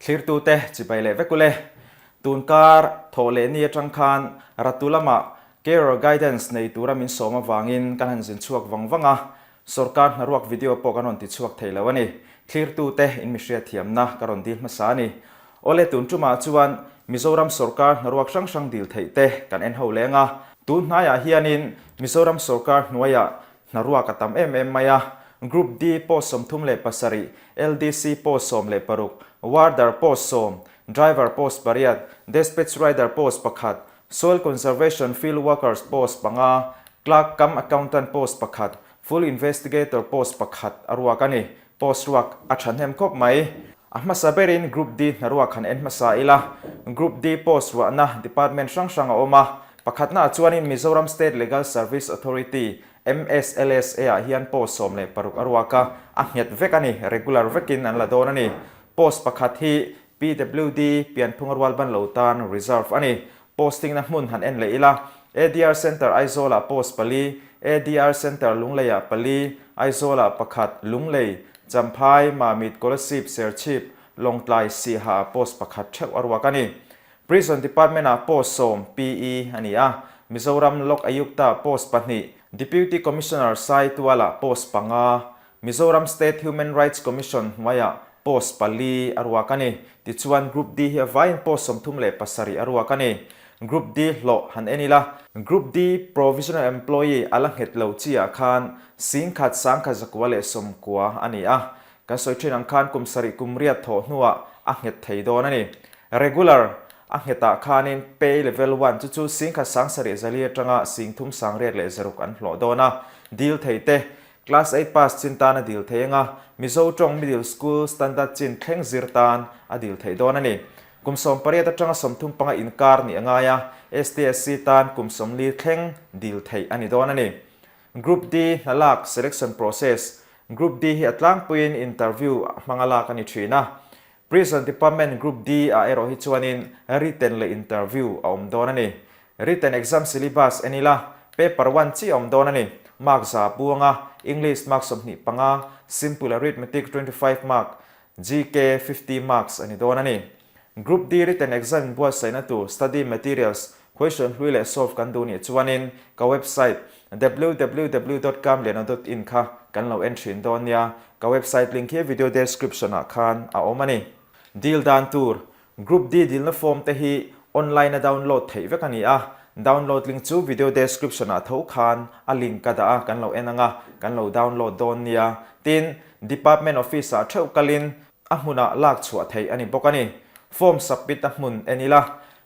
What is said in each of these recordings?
Thlirtute chibai leh vek ule. Tunkar thawh leh ni atang khan Ratu lamah Career Guidance nei tura min sawm avangin kan han zin chhuak vang vang a, Sawrkar hnaruak video pawh kan rawn ti chhuak thei lo a ni. Thlirtute in mi hriatthiamna ka rawn dil hmasa a ni. Awle tun tumah chuan Mizoram sawrkar hnaruak hrang hrang dil theih te kan en ho leng a. Tun hnaiah hianin Mizoram sawrkar hnuaiah hnaruak a tam em em mai a. Group D post 37, LDC post 16, Warder post sawm, Driver post pariat, Despatch Rider post pakhat, Soil Conservation Field Workers post panga, Clerk cum Accountant post pakhat, Full Investigator post pakhat a ruak a ni. Post ruak a thahnem khawp mai. A hmasa berin Group D hnaruak han en hmasa ila. Group D post ruahna department hrang hrang a awm a. Pakhatnaah chuanin Mizoram State Legal Service Authority, MSLSA, ah hian post 16 a ruak a, a nghet vek a ni, regular vekin an la dawn a ni. Post pakhat hi PWD, Pianphunga rualban lo tan reserve a ni. Posting-na hmun han en leh ila, ADR Centre Aizawl-ah post pali, ADR Centre Lunglei-ah pali, Aizawl-ah pakhat, Lunglei, Champhai, Mamit, Kolasib, Serchhip, Lawngtlai, Siha-ah post pakhat theuh a ruak a ni. Prison Department-ah post sawm, PE, a ni a, Mizoram Lok Ayukta post pahnih, Deputy Commissioner Saitual-ah post panga, Mizoram State Human Rights Commission hnuaiah post pali a ruak a ni. Tichuan Group D hi a vaiin post 37 a ruak a ni. Group D hlawh han en ila. Group D Provisional Employee a la nghet lo chi ah khan 10,000 190 a ni a. Kan sawi thin ang khan kum sarih kum riat thawh hnuah a nghet thei dawn a ni. Regular a nghetah khanin Pay Level One chu chu 10,000 7,400 atanga 3,600 an hlawh dawn a. Dil thei te Class eight pass chin tan a dil thei anga, Mizo tawng Middle School Standard chin thleng zir tan a dil theih dawn a ni. Kum 18 atanga 35 inkar nih a ngai a, STSC tan kum 40 thleng dil theih a ni dawn a ni. Group D hna lak selection process, Group D hi a tlangpuiin interview hmanga lak a ni thin a. Prison Department Group D ah erawh hi chuanin written leh interview a awm dawn a ni. Written exam syllabus en ila, paper one chiah a awm dawn a ni. Mark za buanga, English mark 25, Simple Arithmetic 25 mark, GK 50 marks a ni dawn a ni. Group D written exam inbuatsaihna tur study materials, question hlui leh solve kan duh nih chuanin ka website www dot kamliana dot in kha kan lo en thin dawn nia. Ka website link hi video description ah khan a awm a ni. Deal dan tur, Group D dilna form te hi online a download theih vek a ni a, download link chu video description ah tho khan a link ka dah a, kan lo en ang a, kan lo download dawn nia. Tin, Department office ah theuh kalin a hmunah lak chhuah theih a ni bawk a ni. Form submit a hmun en ila,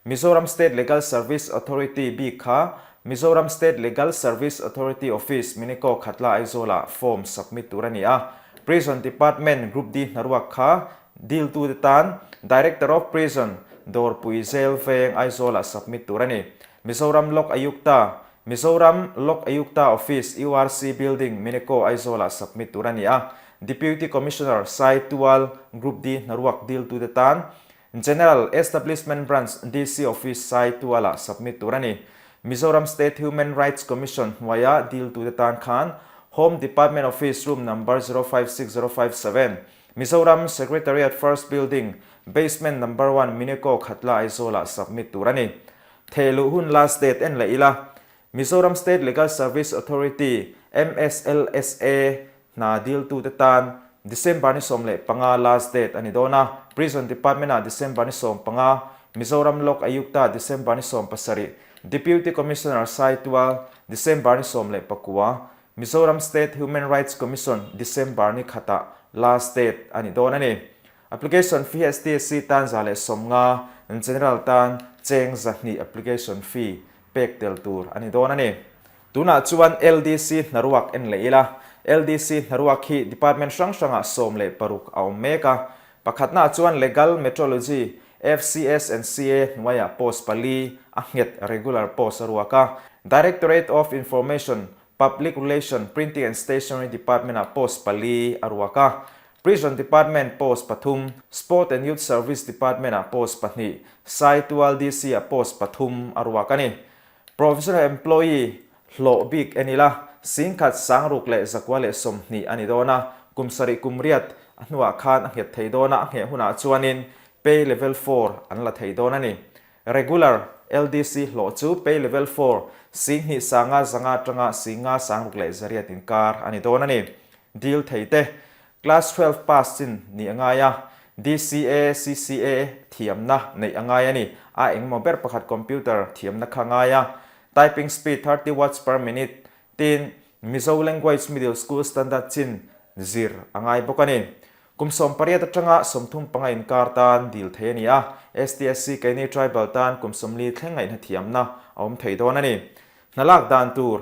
Mizoram State Legal Service Authority bik kha Mizoram State Legal Service Authority Office, Minico Khatla Aizawl-ah form submit tur a ni a. Prison Department Group D hnaruak kha diltute tan Director of Prison, Dawrpui Jail Veng Aizawl-ah submit tur a ni. Mizoram Lok Ayukta, Mizoram Lok Ayukta Office, URC Building, Minico Aizawl-ah submit tur a ni a. Deputy Commissioner, Saitual, Group D hnaruak diltute tan General Establishment Branch DC Office Saitual-ah submit tur a ni. Mizoram State Human Rights Commission hnuaia diltute tan khan Home Department Office Room Number 056057, Mizoram Secretariat First Building, Basement Number One, Minico Khatla Aizawl-ah submit tur a ni. Thehluh hun last date en leh ila, Mizoram State Legal Service Authority, MSLSA, Hna diltute tan December ni 15 last date a ni dawn a, Prison Department-ah December ni 15, Mizoram Lok Ayukta December ni 17, Deputy Commissioner Saitual December ni 19, Mizoram State Human Rights Commission December ni khatah last date a ni dawn a ni. Application fee STSC tan 150, General tan cheng 200 application fee pek tel tur a ni dawn a ni. Tunah chuan LDC hnaruak en leh ila. LDC hnaruak hi department hrang hrangah 16 a awm mek a. Pakhatnaah chuan Legal Metrology, FCS and CA hnuaiah post pali a nghet regular post a ruak a. Directorate of Information, Public Relation, Printing and Stationery Department-ah post pali a ruak a. Prison Department post pathum, Sport and Youth Service Department-ah post pahnih, Saitual DC-ah post pathum a ruak a ni. Provisional Employee hlawh bik en ila, 16,620 a ni dawn a, kum sarih kum riat a hnuah khan a nghet thei dawn a, a ngheh hunah chuanin Pay Level Four an la thei dawn a ni. Regular LDC hlawh chu Pay Level Four, 25 500 atanga 5 6800 inkar a ni dawn a ni. Dil thei te, Class 12 pass chin nih a ngai a, DCA, CCA thiamna neih a ngai a ni. A engemaw ber pakhat computer thiamna kha ngai a, typing speed 30 words per minute Tin, Mizo Language Middle School Standard chin zir a ngai bawk a ni. Kum 18 atanga 35 inkar tan dil thei a ni a, STSC keini Tribal tan kum 40 thleng ngaihna thiamna a awm thei dawn a ni. Hna lak dan tur,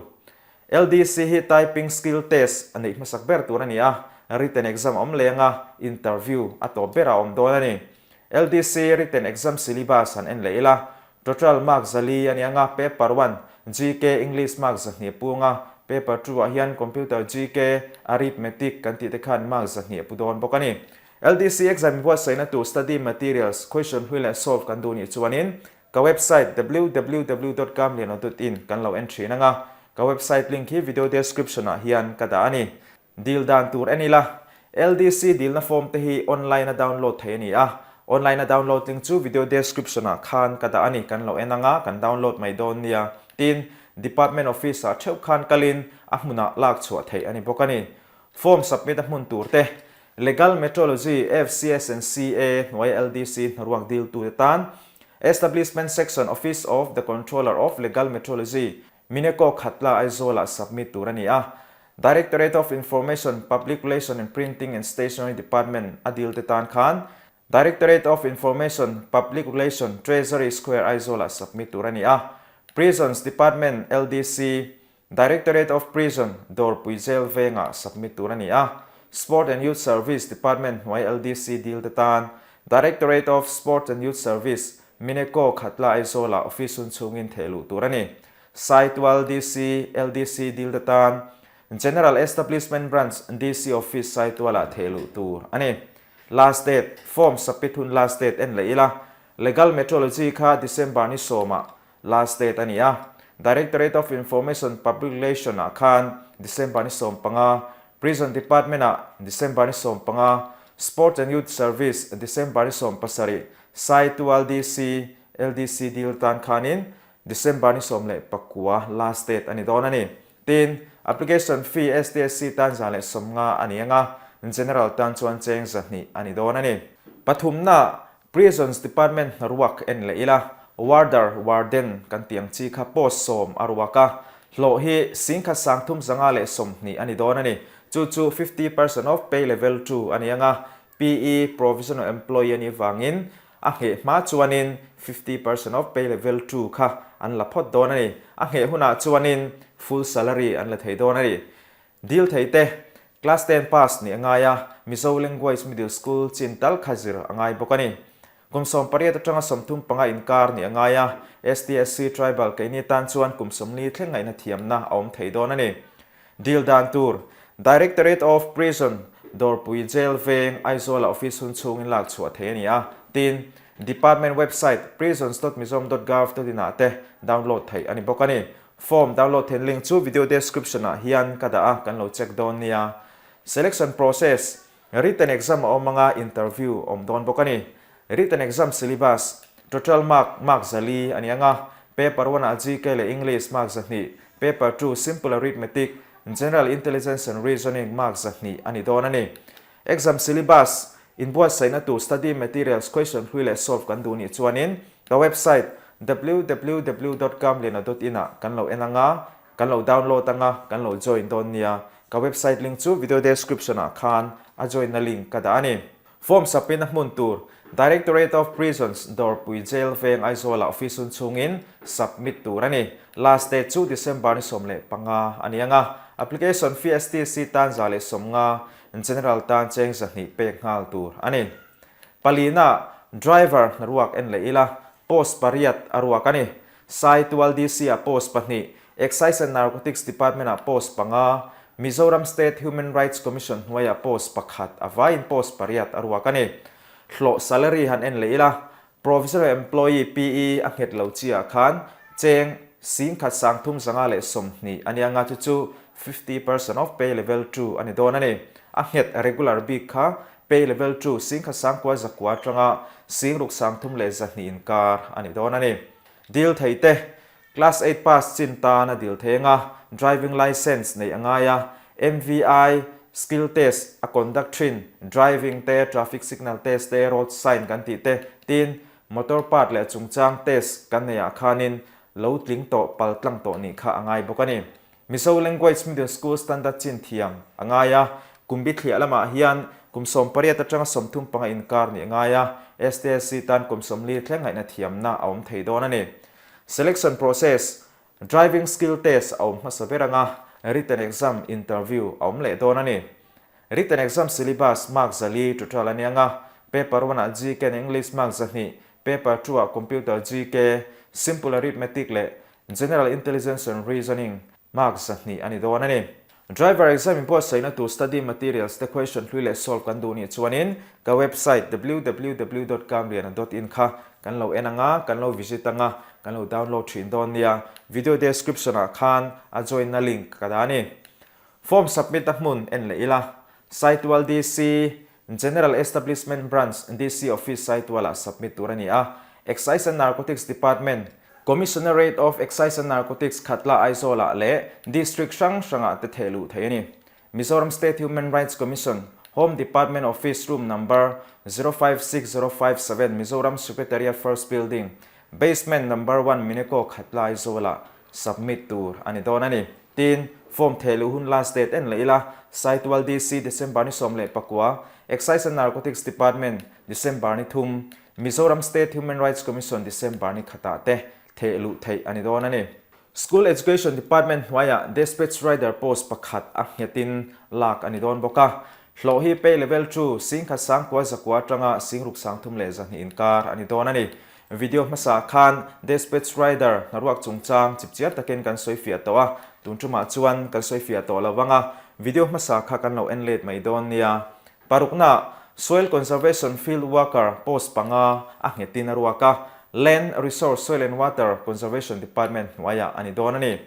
LDC hi Typing Skill Test a neih hmasak ber tur a ni a, written exam a awm leng a, interview a tawp berah a awm dawn a ni. LDC written exam syllabus han en leh ila, Total mark 400 a ni ang a, Paper one, GK, English mark 200 pu ang a, Paper two ah hian Computer GK, Arithmetic kan tih te khan mark 200 pu dawn bawk a ni. LDC exam buatsaihna tur study materials, question hlui leh solve kan duh nih chuanin ka website www dot kamliano dot in kan lo en thin ang a, ka website link hi video description ah hian ka dah a ni. Dil dan tur en ila, LDC dilna form te hi online a download theih a ni a, online a download link chu video description ah khan ka dah a ni, kan lo en anga kan download mai dawn nia. Tin, Department office ah theuh khan kalin a hmunah lak chhuah theih a ni bawk a ni. Form submit a hmun tur te, Legal Metrology, FCS and CA hnuaia LDC hnaruak diltute tan, Establishment Section Office of the Controller of Legal Metrology, Mineko Khatla Aizawlah submit tur a ni a, Directorate of Information, Public Relation and Printing and Stationery Department a deal te tan khan Directorate of Information, Public Relation, Treasury Square Aizawlah submit tur a ni a, Prisons Department, LDC, Directorate of Prison, Dawrpui Jail vengah submit tur a ni a, Sport and Youth Service Department hnuai LDC deal te tan Directorate of Sport and Youth Service, Mineko Khatla Aizawlah office hun chhungin theh luh tur a ni. Saitual DC, LDC dil te tan General Establishment Branch DC Office Saitualah theh luh tur a ni. Last date, Form submit hun last date en leh ila, Legal Metrology kha December ni sawmah last date a ni a, Directorate of Information Public Relation ah khan December ni 15, Prison Department ah December ni 15, Sports and Youth Service December ni 17, Saitual DC, LDC dil tan khanin December ni 19 last date a ni dawn a ni. Tin, application fee STSC tan 150 a ni ang a, General tan chuan cheng 200 a ni dawn a ni. Pathumna, Prisons Department hnaruak en leh ila, Warder, Warden, kan tih ang chi kha post 10 a ruak a, hlawh hi 1320 a ni dawn a ni. Chu chu 50% of pay level 2 a ni ang a, PE, Provisional Employee a nih vangin a ngheh hma chuanin 50% of pay level 2 kha an la phawt dawn a ni. A ngheh hunah chuanin full salary an la thei dawn a ni. Dil thei te, Class 10 pass nih a ngai a, Mizo Language Middle School chin tal kha zir a ngai bawk a ni. Kum 18 atanga 35 inkar nih a ngai a, STSC Tribal keini tan chuan kum 40 thleng ngaihna thiamna a awm thei dawn a ni. Dil dan tur, Directorate of Prison, Dawrpui Jail Veng, Aizawla office hun chhungin lak chhuah thei a ni a, tin, Department website prisons dot mizoram dot gov dot in ah te download theih a ni bawk a ni. Form download theihna link chu video description ah hian ka dah a, kan lo check dawn nia. Selection process, Written exam a awm anga interview awm dawn bawk a ni. Written exam syllabus, Total mark, mark 400 a ni ang a, Paper one ah GK leh English mark 200, Paper two Simple Arithmetic, General Intelligence and Reasoning mark 200 a ni dawn a ni. Exam syllabus, Inbuatsaihna tur study materials question hlui leh solve kan duh nih chuanin ka website www dot kamliana dot in ah kan lo en ang a, Kan lo download anga kan lo join dawn nia. Ka website link chu video description ah khan a join na link ka dah a ni. Form sapin a hmun tur Directorate of Prisons Dawrpui Jail Veng Aizawl ah office hun chhungin submit tur a ni. Last date chu December ni 15 a ni anga application fee STC tan 150, General tan cheng 200 pek nghal tur a ni. Palina driver hnaruak en leh ila post pariat a ruak a ni. Saitual DC-ah post pahnih, Excise and Narcotics Department-ah post panga, Mizoram State Human Rights Commission hnuaiah post pakhat, a vaiin post pariat a ruak a ni. Hlawh salary han en leh ila, Provisional Employee, PE, a nghet lo chiah khan cheng 13,520 a nia nga chu chu 50% of pay level 2 a ni dawn a ni. A nghet regular bik kha Pay Level Two, Singkhat Sangkua Zakua atanga Singruk Sangthum leh 200 inkar a ni dawn a ni. Dil thei te, Class Eight pass chin tan a dil thei anga, Driving Licence neih a ngai a, MVI, Skill Test a conduct thin, Driving te, Traffic Signal Test te, Road Sign kan tih te, tin, Motor part leh a chungchang test kan neih ah khanin lo tling tawh pal tlang tawh nih kha a ngai bawk a ni. Mizo Language Middle School Standard chin thiam a ngai a, kum bithliah lamah hian kum 18 atanga 35 inkar nih a ngai a, STSC tan kum 40 thleng ngaihna thiamna a awm thei dawn a ni. Selection process, Driving skill test a awm hmasa ber anga, written exam, interview a awm leh dawn a ni. Written exam syllabus mark 4 total a ni anga, paper one ah GK and English mark 200, paper two ah computer GK, simple arithmetic leh General Intelligence and Reasoning, mark 200 a ni dawn a ni. Driver exam inbuatsaihna tur study materials te question hlui leh solve kan duh nih chuanin ka website www dot kamliana dot in kha kan lo en anga, kan lo visit anga, kan lo download thin dawn nia. Video description ah khan a join na link ka dah a ni. Form submit a hmun en leh ila. Saitual DC, General Establishment Branch, DC Office Saitualah submit tur a ni a, Excise and Narcotics Department, Commissionerate of Excise and Narcotics Khatla Aizawlah leh District hrang hrangah te theh luh theih a ni. Mizoram State Human Rights Commission, Home Department Office Room Number, 056057 Mizoram Secretariat First Building, Basement Number One Mineko Khatla Aizawlah submit tur a ni dawn a ni. Tin, form theh luh hun last date en leh ila, Saitual DC December ni 19, Excise and Narcotics Department December ni 3, Mizoram State Human Rights Commission December ni khatah te theh luh theih a ni dawn a ni. School Education Department hnuaiah Despatch Rider post pakhat a nghetin lak a ni dawn bawk a. Hlawh hi pay level two, 10,000 sangkua 900 atanga 6,000 3,200 inkar a ni dawn a ni. Video hmasa khan Despatch Rider hnaruak chungchang chipchiar takin kan sawi fiah tawh a, tun tumah chuan kan sawi fiah tawh lo vang a, video hmasa kha kan lo en let mai dawn nia. Parukna, Soil Conservation Field Worker post panga a nghetin a ruak a, Land Resource Soil and Water Conservation Department hnuaiah a ni dawn a ni.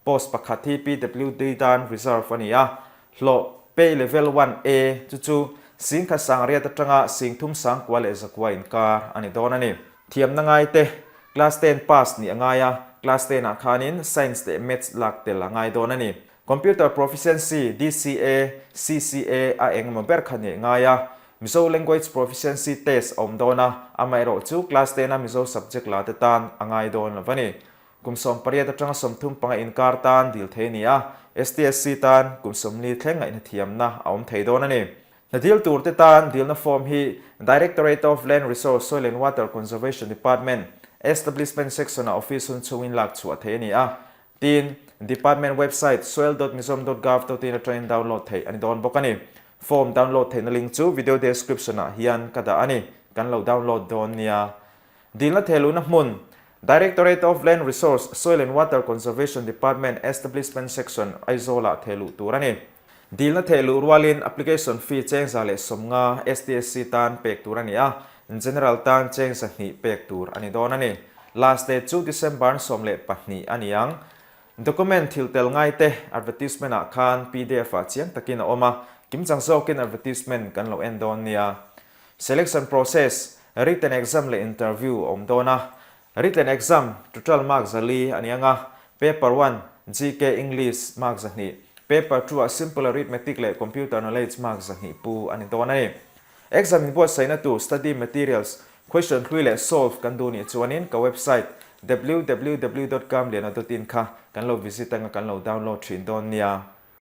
Post pakhat hi PWD tan reserve a ni a, hlawh, pay level one A, chu chu 10,000 800 atanga 3,000 9,000 inkar a ni dawn a ni. Thiamna ngai te, Class ten pass nih a ngai a, class ten ah khanin Science leh Maths lak tel a ngai dawn a ni. Computer Proficiency, DCA, CCA, a engemaw ber kha nih a ngai a, Mizo Language Proficiency Test a awm dawn a, amaherawh chu class ten a Mizo subject la te tan a ngai dawn lo a ni. Kum 18 atanga 35 inkar tan dil thei a ni a, STSC tan kum 40 thleng ngaihna thiamna a awm thei dawn a ni. Hna dil turte tan dilna form hi Directorate of Land Resource, Soil and Water Conservation Department, Establishment Section-ah office hun chhungin lak chhuah theih a ni a. Tin, Department website soil dot mizoram dot gov dot in atangin download theih a ni dawn bawk a ni. Form download theihna link chu video description-ah hian ka dah a ni. Kan lo download dawn nia. Dilna thehluhna hmun, Directorate of Land Resource, Soil and Water Conservation Department, Establishment Section, Aizawl-ah thehluh tur a ni. Dilna thehluh rualin application fee cheng 150 STSC tan pek tur a ni a, General tan cheng 200 pek tur a ni dawn a ni. Last date chu December 12 a ni ang. Document thil tel ngaite advertisement ah khan pdf ah chiang takin a awm a, kimchang zawkin advertisement kan lo en dawn nia. Selection process, Written exam leh interview a awm dawn a. Written exam, total mark 400 a ni ang a, Paper one, GK English, mark 200, Paper two ah Simple Arithmetic leh Computer Knowledge mark 200 pu a ni dawn a ni. Exam inbuatsaihna tur study materials, question hlui leh solve kan duh nih chuanin ka website www dot kamliana dot in kha kan lo visit anga kan lo download thin dawn nia.